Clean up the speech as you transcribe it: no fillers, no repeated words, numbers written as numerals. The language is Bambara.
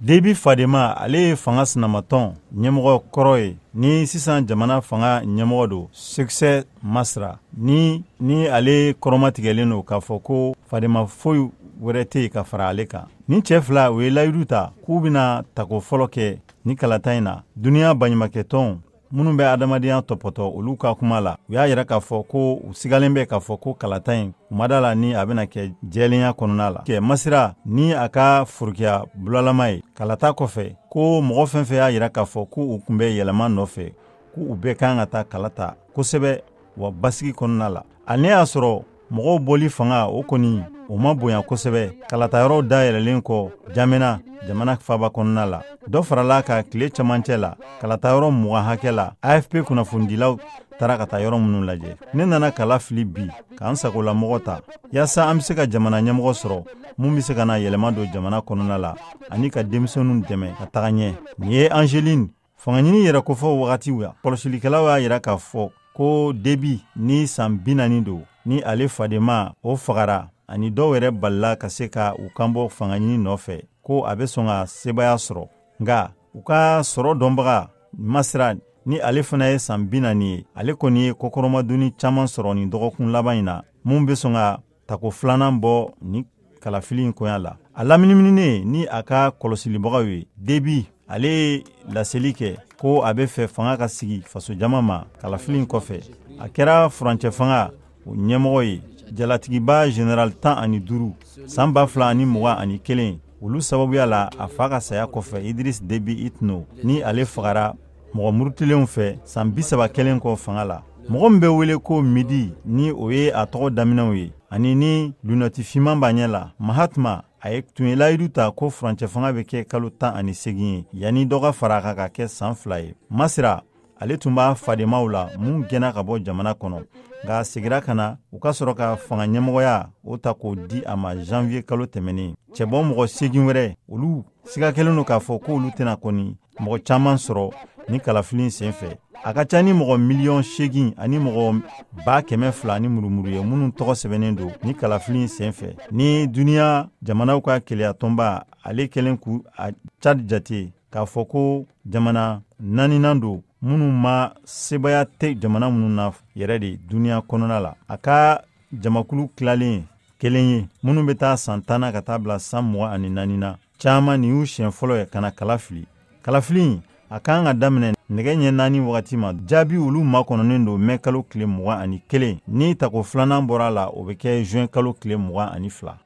Debi fadenma, ale ye fanga sinamatɔn ɲɛmɔgɔ kɔrɔ ye, ni sisan jamana fanga ɲɛmɔgɔ don, Succès Masra, ni ale kɔrɔmatigɛlen don k'a fɔ ko fadenma foyi wɛrɛ tɛ yen ka fara ale kan. Ni cɛ fila, u ye layidu ta k'u bɛna tako fɔlɔ kɛ ni kalata in na. Duniya baɲumakɛtɔnw minnu bɛ adamadenya tɔpɔtɔ, olu ka kuma la, u y'a yira k'a fɔ ko u sigalen bɛ k'a fɔ ko kalata in, u ma da la ni a bɛna kɛ jɛlenya kɔnɔna la. Kɛ Masira ni a ka forokiya bulalama ye kalata kɔfɛ ko mɔgɔ fɛn fɛn y'a yira k'a fɔ ko u tun bɛ yɛlɛma nɔfɛ, ko u bɛɛ kan ka taa kala ta kosɛbɛ wa basigi kɔnɔna la. A ne y'a sɔrɔ mɔgɔw bɔli fanga o kɔni, o ma bonya kosɛbɛ kalatayɔrɔw dayɛlɛlen kɔ Jamena, jamana faba kɔnɔna la. Dɔ farala ka tile camancɛ la kalatayɔrɔ 20 hakɛ la, AFP kunnafonidilaw taara ka taa yɔrɔ minnu lajɛ. Ne nana kala fili bi k'an sagolamɔgɔ ta, yaasa an be se ka jamana ɲɛmɔgɔ sɔrɔ mun be se ka na yɛlɛma don jamana kɔnɔna la ani ka denmisɛnninw dɛmɛ ka taga ɲɛ. Nin ye Angeline fangaɲini yɛrɛ kofɔ wagatiw ya. Kɔlɔsilikɛlaw y'a yira k'a fɔ ko Debi ni san 40 don, ni ale fadenma o fagara ani dɔw yɛrɛ balila ka se ka u kanbɔ fangaɲini nɔfɛ, ko a bɛ sɔn ka sebaaya sɔrɔ. Nka u ka sɔrɔ dɔnbaga Masira, ni ale fana ye san 40 ye, ale kɔni ye kɔkɔrɔmadonni caman sɔrɔ nin dɔgɔkun laban in na, mun bɛ sɔn ka tako filanan bɔ ni kalafili in koɲa la. A laminiminen ni a ka kɔlɔsilibagaw ye, Debi ale ye laseli kɛ ko a bɛ fɛ fanga ka sigi fasojama ma kalafili in kɔfɛ. A kɛra furancɛ fanga o ɲɛmɔgɔ ye jalatigiba général 15 san 2021, olu sababuya la a fa ka saya kɔfɛ, Idris Debi Itno, ni ale fagara mɔgɔ murutilenw fɛ san 30 kɛlen kɔ fanga la. Mɔgɔ min bɛ wele ko Midi, ni o ye a tɔgɔ daminɛw ye ani ni lunɛti finman b'a ɲɛ la, Mahatma, a ye tun ye layidu ta ko furancɛ fanga bɛ kɛ kalo 18 ye, yanni dɔ ka fara a kan ka kɛ san 2 ye. Masira, ale tun b'a fadenmaw la mun gɛnna ka bɔ jamana kɔnɔ, nka a segira ka na, u ka sɔrɔ ka fanga ɲɛmɔgɔya o ta k'o di a ma janvier kalo tɛmɛnen. Cɛbɔ mɔgɔ 8 wɛrɛ, olu siga kɛlen don k'a fɔ k'olu tɛna kɔni mɔgɔ caman sɔrɔ ni kalafili sen fɛ. A ka ca ni mɔgɔ miliyɔn 8 ani mɔgɔ 200,000 ni murumuru ye minnu tɔgɔ sɛbɛnnen don ni kalafili sen fɛ, ni duniya jamanaw ka keleyatɔnba ale kɛlen k'u a Tchad jate k'a fɔ ko jamana naaninan don minnu ma sebaaya tɛ jamana minnu na yɛrɛ de duniya kɔnɔna la. A ka jamakulu tilalen kelen ye minnu bɛ taa san 10 na ka taa bila san 24 na caman, nin y'u siɲɛ fɔlɔ ye ka na kala fili. Kalafili a kan ka daminɛ nɛgɛ ɲɛ 4 wagati ma. Jaabi olu makɔnɔnen don mɛ kalo tile 21, ni tako filanan bɔra a la, o bɛ kɛ juin kalo tile 22.